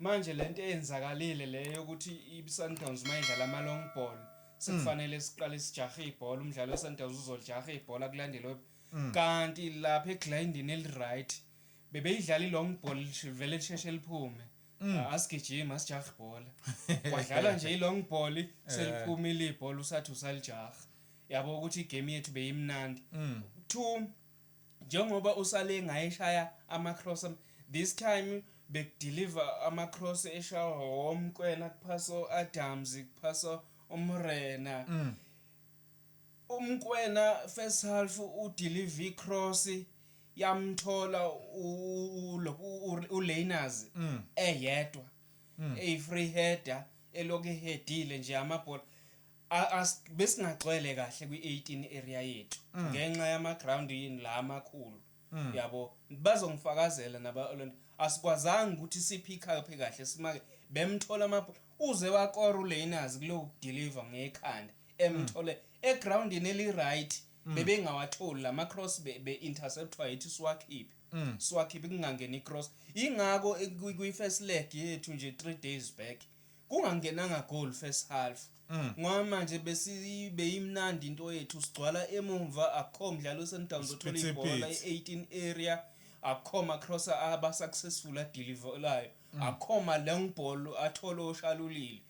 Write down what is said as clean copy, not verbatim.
Manje lento eyenzakalile le yokuthi i-Sundowns mayidlala ama-long ball, sekufanele siqale sijahe ibhola, umdlalo we-Sundowns uzolijaha ibhola kulandelwe, kanti lapha egrawundini eli-right bebeyidlala i-long ball, vele lisheshe liphume. Asigijima, asijahe ibhola, kwadlala nje i-long ball, seliphumile ibhola, usathi usalijaha. Yabo ukuthi igame yethu beyimnandi. Two, njengoba usale ngayeshaya ama-cross this time, bekudeliver ama-cross eshawa oMokoena, kuphasa o-Adams, kuphasa uMorena. UMokoena first half udeliver i-cross, yamthola uLainers eyedwa, eyi-free header, elokhu ehedile nje amabhola. Besingagcwele kahle kwi-18 area yethu ngenxa yama-ground yini la amakhulu, yabo, bazongifakazela naba. Asikwazanga ukuthi sipick up kahle, simake bemthola amabhola, uze wakora uLainers kuloku deliver ngekhanda, emthole egroundini eli-right. Bebengawatholi lama cross, be interceptwa yithi, siwakhiphe, siwakhiphe, kungangeni i-cross. Ingakho kwi first leg yethu nje 3 days back kungangenanga goal first half, ngoba manje beyimnandi into yethu, sigcwala emumva, akukho mdlalo weSundowns othola ibhola e-18 area, akukho ma-cross aba successful adeliverayo, akukho ma long ball athola oShalulile.